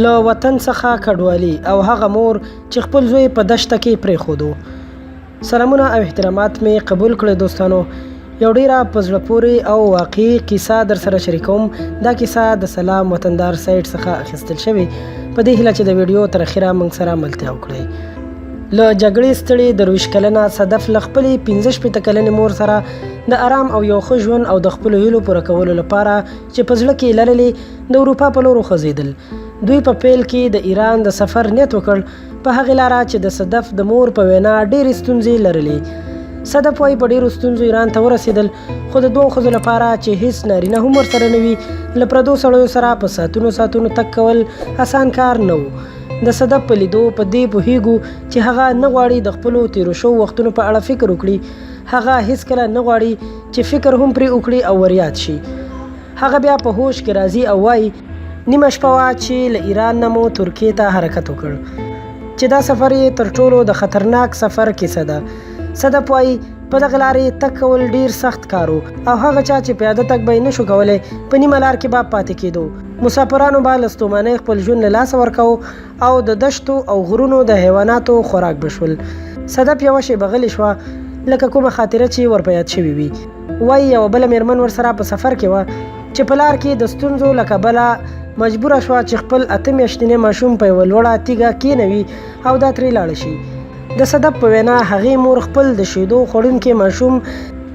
له وطن څخه کډوالي او هغه مور چې خپل زوی په دشته کې پرېښودو. سلامونه او احترامات مې قبول کړئ دوستانو. یو ډیره په زړه پورې او واقعي کیسه در سره شریکوم. دا کیسه د سلام وطندار سایټ څخه اخیستل شوې، په دې هیله چې د ویډیو تر اخره موږ سره ملتیا وکړئ. له جګړې ستړې 23 کلنه صدف له خپلې 65 کلنې مور سره د ارام او یو ښه ژوند او د خپلو هیلو پوره کولو لپاره چې په زړه کې لرلې د اروپا په لور وخوځېدل. دوی په پیل کې د ایران د سفر نیت وکړ، په هغې لاره چې د صدف د مور په وینا ډېرې ستونزې لرلې. صدف وایي په ډېرو ستونزو ایران ته ورسېدل، خو د دوو ښځو لپاره چې هیڅ نارینه هم ورسره نه وي، له پردو سړیو سره په ساعتونو ساعتونو تګ کول اسان کار نه و. د صدف په لیدو په دې پوهېږو چې هغه نه غواړي د خپلو تېرو شوو وختونو په اړه فکر وکړي. هغه هیڅکله نه غواړي چې فکر هم پرې وکړي او وریاد شي. هغه بیا په هوش کې راځي او وایي، نیمه شپه وه چې له ایران نه مو ترکیې ته حرکت وکړ، چې دا سفر یې تر ټولو د خطرناک سفر کیسه ده. صدف وایي، په دغه لارې تګ کول ډیر سخت کار و او هغه چا چې پیاده تګ به یې نشو کولی په نیمه لار کې به پاتې کېدو. مسافرانو به له ستومانۍ خپل ژوند له لاسه ورکاوه او د دشتو او غرونو د حیواناتو خوراک به شول. صدف یوه شېبه غلې شوه، لکه کومه خاطره چې ور په یاد شوې وي. وایي یوه بله مېرمن ورسره په سفر کې وه چې په لار کې د ستونزو له کبله مجبوره شوه چې خپل 8 میاشتنی ماشوم په یوه لوړه تیږه کېنوي او دا ترې لاړه شي. د صدف په وینا هغې مور خپل د شیدو خوړونکی ماشوم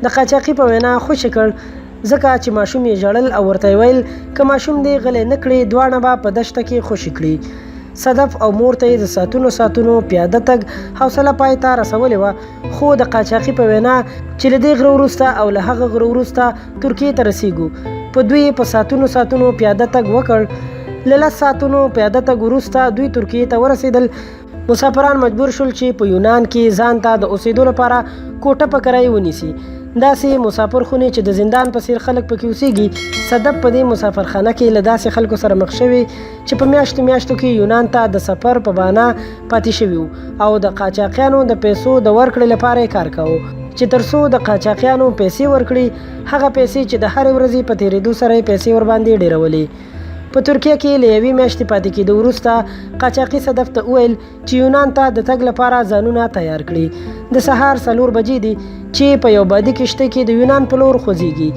د قاچاقي په وینا خوشې کړ، ځکه چې ماشوم یې ژړل او ورته یې ویل که ماشوم دې غلی نه کړي دواړه به په دشته کې خوشې کړي. صدف او مور ته یې د ساعتونو ساعتونو پیاده تګ حوصله پای ته رسولې وه، خو د قاچاقي په وینا چې له دې غره وروسته او له هغه غره وروسته ترکیې ته رسیږو. په دوی یې په ساعتونو ساعتونو پیاده تګ وکړ. له 10 ساعتونو پیاده تګ وروسته دوی ترکیې ته ورسېدل. مسافران مجبور شول چې په یونان کې ځان ته د اوسېدو لپاره کوټه په کرایه ونیسي، داسې مسافر خونې چې د زندان په څېر خلک پکې اوسېږي. صدف په دې مسافرخانه کې له داسې خلکو سره مخ شوې چې په میاشتو میاشتو کې یونان ته د سفر په بهانه پاتې شوي وو او د قاچاقیانو د پیسو د ورکړې لپاره یې کار کاوه، چې تر څو د قاچاقیانو پیسې ورکړي، هغه پیسې چې د هرې ورځې په تېرېدو سره یې پیسې ورباندې ډېرولې. په ترکیه کې له یوې میاشتې پاتې کېدو وروسته قاچاقي صدف ته وویل چې یونان ته د تګ لپاره ځانونه تیار کړي. د سهار 4 بجې دي چې په یو بادي کښتۍ کې د یونان په لور خوځېږي،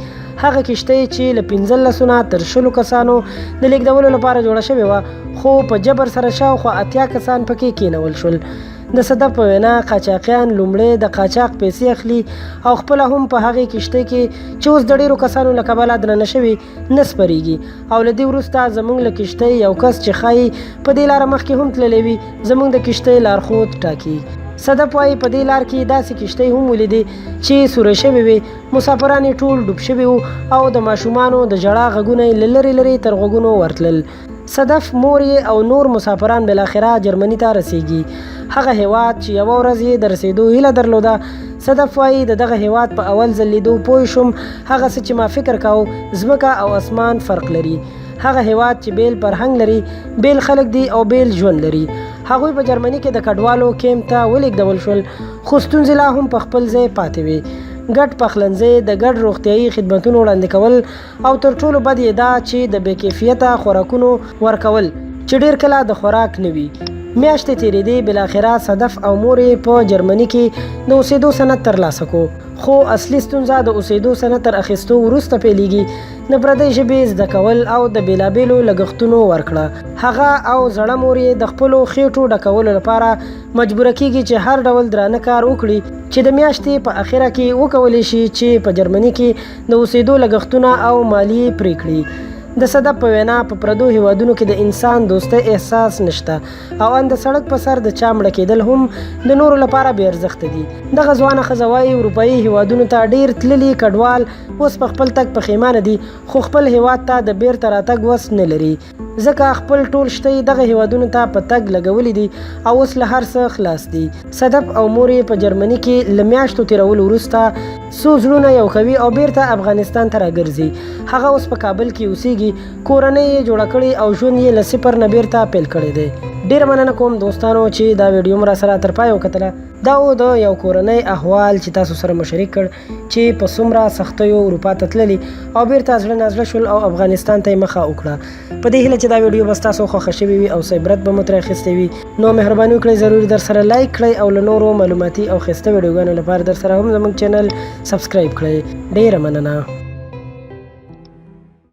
هغه کښتۍ چې له 15 نه تر 20 کسانو د لېږدولو لپاره جوړه شوې وه، خو په جبر سره شاوخوا 80 کسان پکې کېنول شول. د صدف په وینا قاچاقیان لومړی د قاچاق پیسې اخلي او خپله هم په هغې کښتۍ کې چې اوس د ډېرو کسانو له کبله درنه شوې نه سپرېږي، او له دې وروسته زموږ له کښتۍ یو کس چې ښایي په دې لاره مخکې هم تللی وي زموږ د کښتۍ لارښود ټاکي. صدف وایي په دې لار کې داسې کښتۍ هم ولیدې چې سورې شوې وې، مسافران یې ټول ډوب شوي وو او د ماشومانو د ژړا غږونه یې له لرې لرې تر غوږونو ورتلل. صدف، مور یې او نور مسافران بالاخره جرمني ته رسېږي، هغه هېواد چې یوه ورځ یې د رسېدو هیله درلوده. صدف وایي د دغه هېواد په اول ځل لیدو پوه شوم هغه څه چې ما فکر کاوه ځمکه او اسمان فرق لري. هغه هېواد چې بېل فرهنګ لري، بېل خلک دي او بېل ژوند لري. هغوی په جرمني کې د کډوالو کیمپ ته ولېږدول شول، خو ستونزې لا هم په خپل ځای پاتې وې. ګډ پخلنځی، د ګډ روغتیايي خدمتونو وړاندې کول او تر ټولو بد یې دا چې د بې کیفیته خوراکونو ورکول چې ډېر کله د خوراک نه وي. میاشتې تېرېدې، بالاخره صدف او مور یې په جرمني کې د اوسېدو سند ترلاسه کو. خو اصلي ستونزه د اوسېدو سند تر اخیستو وروسته پیلېږي، د پردۍ ژبې زده کول او د بېلابېلو لګښتونو ورکړه. هغه او زړه مور یې د خپلو خېټو ډکولو لپاره مجبوره کېږي چې هر ډول درانه کار وکړي چې د میاشتې په اخره کې وکولی شي چې په جرمني کې د اوسېدو لګښتونه او مالیې پرې کړي. د صدف په وینا په پردو هېوادونو کې د انسان دوستۍ احساس نشته او ان د سړک په سر د چا مړه کېدل هم د نورو لپاره بې ارزښته دي. دغه ځوانه ښځه وايي اروپايي هېوادونو ته ډېر تللي کډوال اوس په خپل تګ پښېمانه دي، خو خپل هېواد ته د بېرته راتګ وس نه لري، ځکه خپل ټول شته یې دغه هېوادونو ته په تګ لګولي دي او اوس له هر څه خلاص دي. صدف او مور یې په جرمني کې له میاشتو تېرولو وروسته څو زړونه یو کوي او بېرته افغانستان ته راګرځي. هغه اوس په کابل کې اوسېږي، کورنۍ یې جوړه کړې او ژوند یې له صفر نه بېرته پیل کړی دی. ډیره مننه کوم دوستانو چې دا ویډیو مو راسره تر پایه وکتله. دا و د یو کورنۍ احوال چې تاسو سره مو شریک کړ چې په څومره سختیو اروپا ته تللي او بیرته زړه نازړه شول او افغانستان ته یې مخه وکړه. په دې هیله چې دا ویډیو به ستاسو خوښه شوې وي او څه عبرت به مو ترې اخیستی وي، نو مهرباني وکړئ ضرور درسره لایک کړئ او له نورو معلوماتي او ښایسته ویډیوګانو لپاره درسره هم زموږ چینل سبسکرایب کړئ. ډیره مننه.